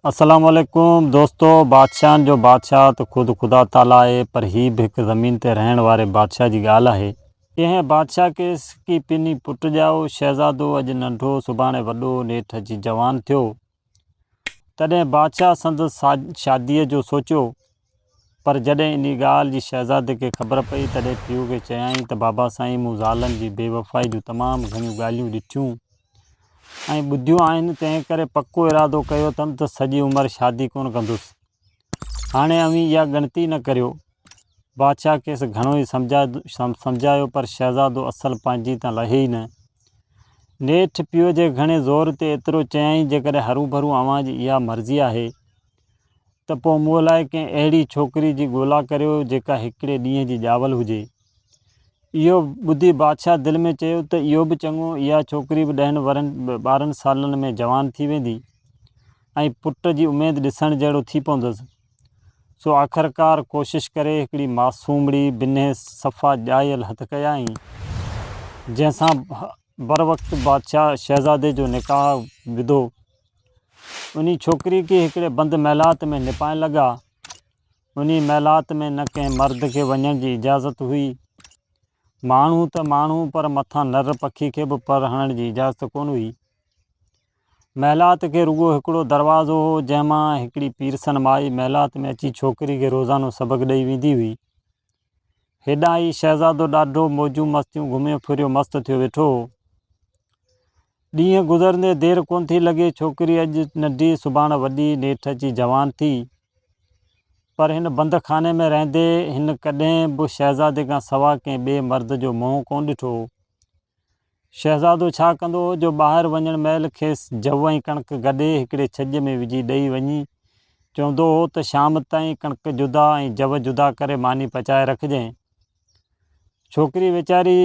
السلام عليڪم دوستو بادشاهن جو بادشاهه ته خود خدا تعاليٰ آهي پر هي به هڪ زمين تي رهڻ واري بادشاهه جي ڳالهه آهي. ڪنهن بادشاهه کي سڪي پني پٽ ڄائو، شهزادو اڄ ننڍو سڀاڻي وڏو نيٺ اچي جوان ٿيو. تڏهن بادشاهه سندس شاديء جو سوچيو، پر جڏهن انهي ڳالهه جي شهزادي کي خبر پئي تڏهن پيء کي چيائين ته بابا سائين مون زالن جي بيوفائي جون تمام گهڻيون ڳالهيون ڏٺيون ۽ ٻڌيون آهن، تنهن ڪري پڪو ارادو ڪيو اٿم ته سڄي عمر شادي ڪونه ڪندس. هاڻي اوهين اها ڳڻتي نه ڪريو. بادشاهه کيس گهڻو ئي سمجهايو، پر شهزادو اصل پنهنجي تان لهي ئي نه. نيٺ پيء جي گهڻي زور تي ايترو چيائين، جيڪڏهن هروڀرو اوهان جي اها مرضي آهي، ته پوء مون لاء ڪنهن اهڙي ڇوڪري جي ڳولا ڪريو، جيڪا هڪڙي ڏينهن جي ڄاول هجي. اهو ٻڌي بادشاهه دل ۾ چيو ته اهو به چڱو، اها ڇوڪري به ڏهن ورهين 12 سالن ۾ جوان ٿي ويندي ۽ پٽ جي اميد ڏسڻ جهڙو ٿي پوندس. سو آخرڪار ڪوشش ڪري هڪڙي معصومڙي بنهه صفا ڄايل هٿ ڪيائين، جنهن سان بروقت بادشاهه شهزادي جو نڪاح وڌو. انهي ڇوڪري کي هڪڙي بند محلات ۾ نپائڻ لڳا. انهي محلات ۾ نه ڪنهن مرد کي وڃڻ جي اجازت هئي. ماڻهو ته ماڻهو پر مٿان نر پکي کي به پر هڻڻ جي اجازت ڪونه هئي. محلات کي رڳو هڪڙو دروازو هو، جنهن مان هڪڙي پيرسن مائي محلات ۾ اچي ڇوڪري کي روزانو سبق ڏئي ويندي هئي. هيڏانهن هي شهزادو ڏاڍو موجون مستيون گهميو ڦريو مست ٿيو ويٺو هو. ڏينهن گذرندي دير ڪونه ٿي لڳي، ڇوڪري اڄ ننڍي سڀاڻ وڏي، نيٺ اچي جوان ٿي. پر هن بند خاني ۾ رهندي هن ڪڏهن به شهزادي کان سوا ڪنهن ٻئي مرد جو منهن ڪونه ڏٺو هو. شهزادو ڇا ڪندو هو جو ٻاهر وڃڻ مهل کيس جؤ ۽ ڪڻڪ گڏي هڪڙي ڇڄ ۾ وجهي ڏئي وڃي چوندو هو ته شام تائين ڪڻڪ جدا ۽ جؤ جدا ڪري ماني پچائي رکجئين. ڇوڪري ويچاري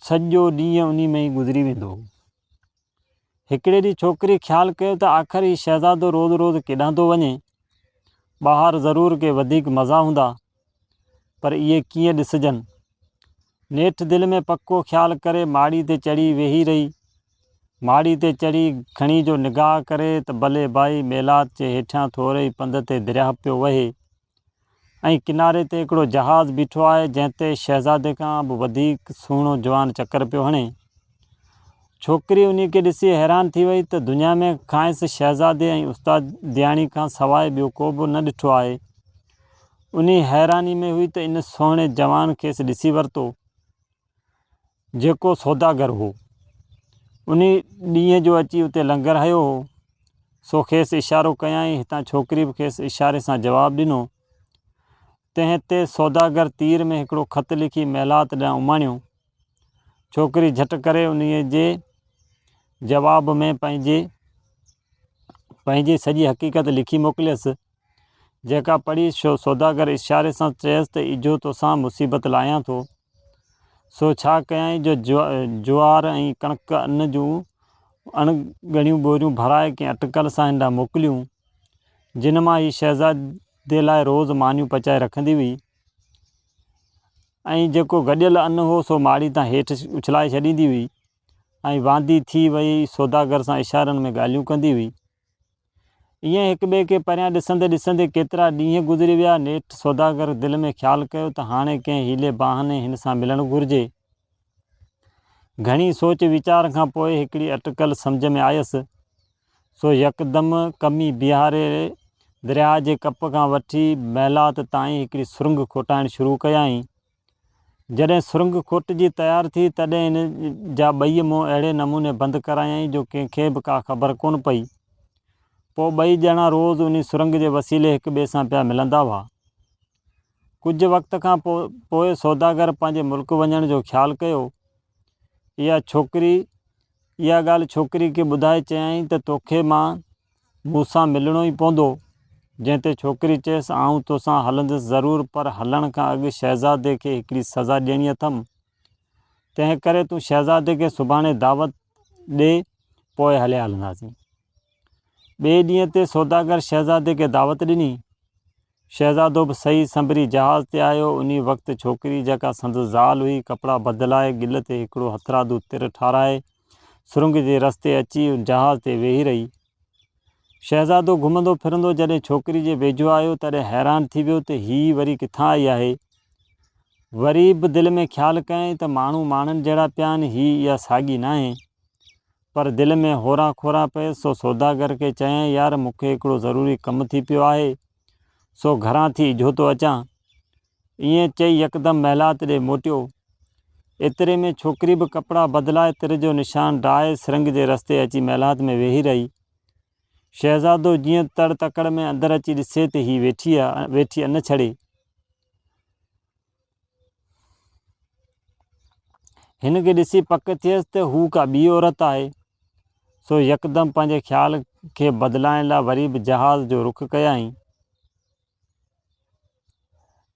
سڄو ڏينهن انهي ۾ ئي گذري ويندو هو. هڪڙي ڏينهن ڇوڪري خيال ڪيو ته آخر هي شهزادو روز روز ڪيڏانهن ٿو وڃي؟ ٻاهر ضرور ڪي وڌيڪ مزا هوندا، پر اهي ڪيئن ڏسجن؟ نيٺ دل ۾ پڪو خيال ڪري ماڙي تي چڙهي ويهي رهي. ماڙي تي چڙهي کڻي جو نگاهه ڪري ته بلي بائي محلات جي هيٺيان ٿوري ئي پنڌ تي درياهه پيو وهي. ۽ ڪناري تي هڪڙو جهاز بيٺو آهي، جنهن تي شهزادي کان به وڌيڪ سهڻو جوان چڪر پيو هڻي. ڇوڪري انهي کي ڏسي حيران ٿي وئي ته دنيا ۾ کانئس شهزادي ۽ استادياڻي کان سواء ٻيو ڪو به نه ڏٺو آهي. انهي حيراني ۾ هئي ته ان سهڻي جوان کيس ڏسي ورتو. جيڪو سوداگر هو. انهي ڏينهن جو اچي اتي لنگر هنيو هو، سو کيس اشارو ڪيائين. هتان ڇوڪري به کيس اشاري سان جواب ڏنو. تنهن تي سوداگر تير ۾ هڪڙو خط لکي محلات ڏانهن اماڻيو. ڇوڪري جهٽ ڪري انهيء جي جواب ۾ پنهنجي پنهنجي سڄي حقيقت لکي موڪليس. جيڪا پڙهي سوداگر اشاري سان چيس ته اجهو توسان مصيبت لاهيان ٿو. سو ڇا ڪيائين جو جوار ۽ ڪڻڪ ان جون اڻ ڳڻيون ٻوريون ڀرائي ڪنهن اٽڪل سان هن ڏانهن موڪليون، جن مان هي شهزادي لاء روز مانيون پچائي رکندي هئي ۽ جيڪو گڏيل ان هو سو ماڙي تان هيٺ اڇلائي ڇڏيندي هئي ۽ واندي ٿي ويئي سوداگر سان اشارن ۾ ڳالهيون ڪندي هئي. ائين هڪ ٻئي کي پريان ڏسندي ڏسندي ڪيترا ڏينهن گذري ويا. نيٺ سوداگر دل ۾ خيال ڪيو ته هاڻي ڪنهن حيلي بهاني هن سان ملڻ گهرجي. گهڻي سوچ ويچار کان پوء هڪڙي اٽڪل سمجهه ۾ آيس. سو يڪدم ڪمي بيهاري درياهه جي ڪپ کان وٺي محلات تائين هڪڙي سرنگهه کوٽائڻ شروع ڪيائين. جڏهن سرنگهه کوٽجي تيار ٿي، تڏهن ان جا ٻئي منهن اهڙي نموني بند ڪرايائين جو ڪنهن کي به ڪا خبر ڪونه پئي. پوء ٻئي ڄڻا روز انهي سرنگهه جي وسيلي هڪ ٻئي سان پيا ملندا هئا. ڪجهه وقت کان پوء سوداگر پنهنجي ملڪ وڃڻ جو خيال ڪيو. اها ڇوڪري اها ڳالهه ڇوڪري کي ٻڌائي چيائين ته توکي مان مون سان ملڻو ئي پوندو. جنهن تي ڇوڪري چيس، آئون توسان هلندس ضرور پر هلڻ کان اڳ شهزادي کي هڪڙي سزا ڏيڻي اٿم. تنهن ڪري تون شهزادي کي سڀاڻي دعوت ڏي، پوء هليا هلنداسين. ٻئي ڏينهن تي سوداگر شهزادي کي دعوت ڏني. شهزادو به سهي سنڀري جهاز تي آيو. انهي وقت ڇوڪري جيڪا سندس زال هئي، ڪپڙا بدلائي، ڳل تي هڪڙو هٿرادو تر ٺاراهي، سرنگهه جي رستي اچي جهاز تي ويهي رهي. شهزادو گهمندو ڦرندو جڏهن ڇوڪري جي ويجهو آيو، تڏهن حيران ٿي ويو ته هيء وري ڪٿان آئي آهي. وري به دل ۾ خيال ڪيائين ته ماڻهو ماڻهن جهڙا پيا آهن، هيء اها ساڳي ناهي. پر دل ۾ هوران کوران پيس، سو سوداگر کي چيائين، يار مون کي هڪڙو ضروري ڪم ٿي پيو آهي، سو گهران ٿي اجهو ٿو اچان. ائين چئي يڪدم محلات ڏي موٽيو. ايتري ۾ ڇوڪري به ڪپڙا بدلائي تر جو نشان ڊاهي سرنگ جي رستي اچي محلات ۾ ويهي رهي. شهزادو جيئن تڙ تڪڙ ۾ اندر اچي ڏسي ته هي ويٺي ويٺي ان ڇڙي. هن کي ڏسي پڪ ٿيس ته هو ڪا ٻي عورت آهي. سو يڪدم پنهنجي خيال کي بدلائڻ لاء وري به جهاز جو رخ ڪيائين.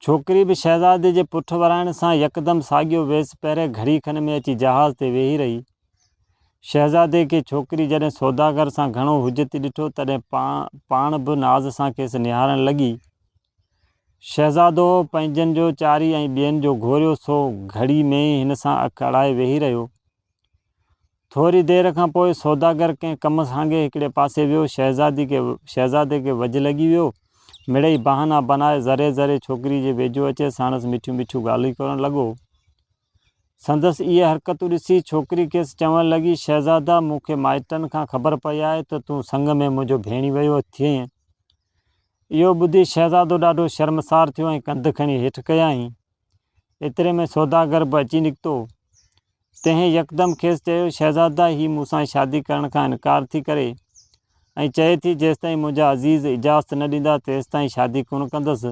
ڇوڪري به شهزادي جي پٺ ورائڻ سان يڪدم ساڳيو ويس پهري گهڙي کن ۾ اچي جهاز تي ويهي رهي. شهزادي کي ڇوڪري جڏهن سوداگر سان گهڻو حجتي ڏٺو، تڏهن پاڻ به ناز سان کيس نهارڻ لڳي. شهزادو پنهنجن جو چاري ۽ ٻين جو گهوريو، سو گهڙي ۾ ئي هن سان اک اڙائي ويهي رهيو. ٿوري دير کان پوء سوداگر ڪنهن ڪم سانگي هڪڙي پاسي ويو. شهزادي کي شهزادي کي وجهه لڳي ويو. مڙئي بهانا بنائي ذري ذري ڇوڪري جي ويجهو اچي ساڻس مٺيون مٺيون ڳالهيون ڪرڻ لڳو. سندس اهي حرڪتون ڏسي ڇوڪري کيس چوڻ لڳي، شهزادا، مون کي مائٽن کان خبر پئي آهي ته تون سڱ ۾ منهنجو ڀيڻي ويو ٿئين. اهو ٻڌي شهزادو ڏاڍو شرمسار ٿيو ۽ ڪنڌ کڻي هيٺ ڪيائين. ايتري ۾ سوداگر به اچي نڪتو. تنهن يڪدم کيس چيو، شهزادا، هي مون سان شادي ڪرڻ کان انڪار ٿي ڪري ۽ چئي ٿي، جيستائين منهنجا عزيز اجازت نه ڏيندا، تيستائين شادي ڪونه ڪندس.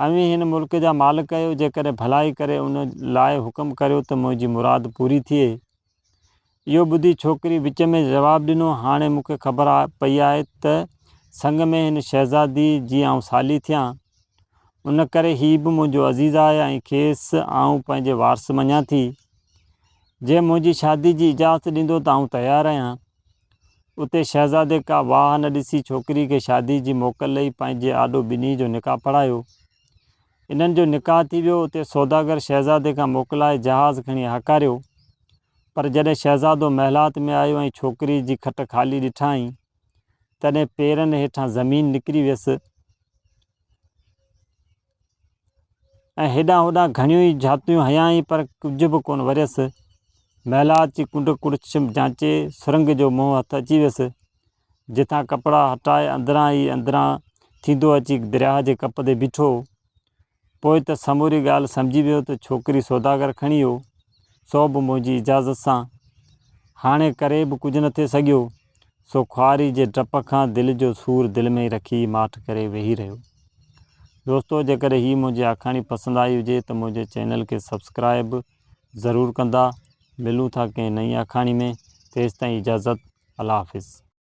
اوهين هن ملڪ جا مالڪ آهيو، جيڪڏهن ڀلائي ڪري ان لاء حڪم ڪريو ته منهنجي مراد پوري ٿئي. اهو ٻڌي ڇوڪري وچ ۾ جواب ڏنو، هاڻي مون کي خبر پئي آهي ته سڱ ۾ هن شهزادي جي آئون سالي ٿيان، ان ڪري هي به منهنجو عزيز آهي ۽ کيس آئون پنهنجي وارث مڃان ٿي. جي منهنجي شادي جي اجازت ڏيندو ته آئون تيار آهيان. اتي شهزادي ڪا واهه نه ڏسي ڇوڪري کي شادي جي موڪل ڏئي پنهنجي آڏو ٻنهي جو نڪاح پڙهايو. انهن جو نڪاح ٿي ويو. اتي سوداگر شهزادي کان موڪلائي جهاز کڻي هاڪاريو. پر جڏهن شهزادو محلات ۾ آيو ۽ ڇوڪري جي کٽ خالي ڏٺائين، تڏهن پيرن هيٺان زمين نڪري ويس ۽ هيڏانهن هوڏانهن گهڻيون ئي جهاتيون هنيائين، پر ڪجهه به ڪونه وريس. محلات جي ڪنڊ ڪڙڇ جانچي سرنگ جو منهن هٿ اچي ويس، جتان ڪپڙا هٽائي اندران ئي اندران ٿيندو اچي درياهه جي ڪپ تي بيٺو. پوء ته سموري ڳالهه سمجهي ويو ته ڇوڪري سوداگر کڻي ويو، سو به منهنجي اجازت سان. هاڻي ڪري به ڪجهه نه ٿي سگهيو، سو خواري جي ڊپ کان دل جو سور دل ۾ ئي رکي ماٺ ڪري ويهي رهيو. دوستو جيڪڏهن هي منهنجي آکاڻي پسند آئي هجي ته منهنجي چينل کي سبسڪرائب ضرور ڪندا. ملون ٿا ڪنهن نئين آکاڻي ۾ تيستائين اجازت الله حافظ.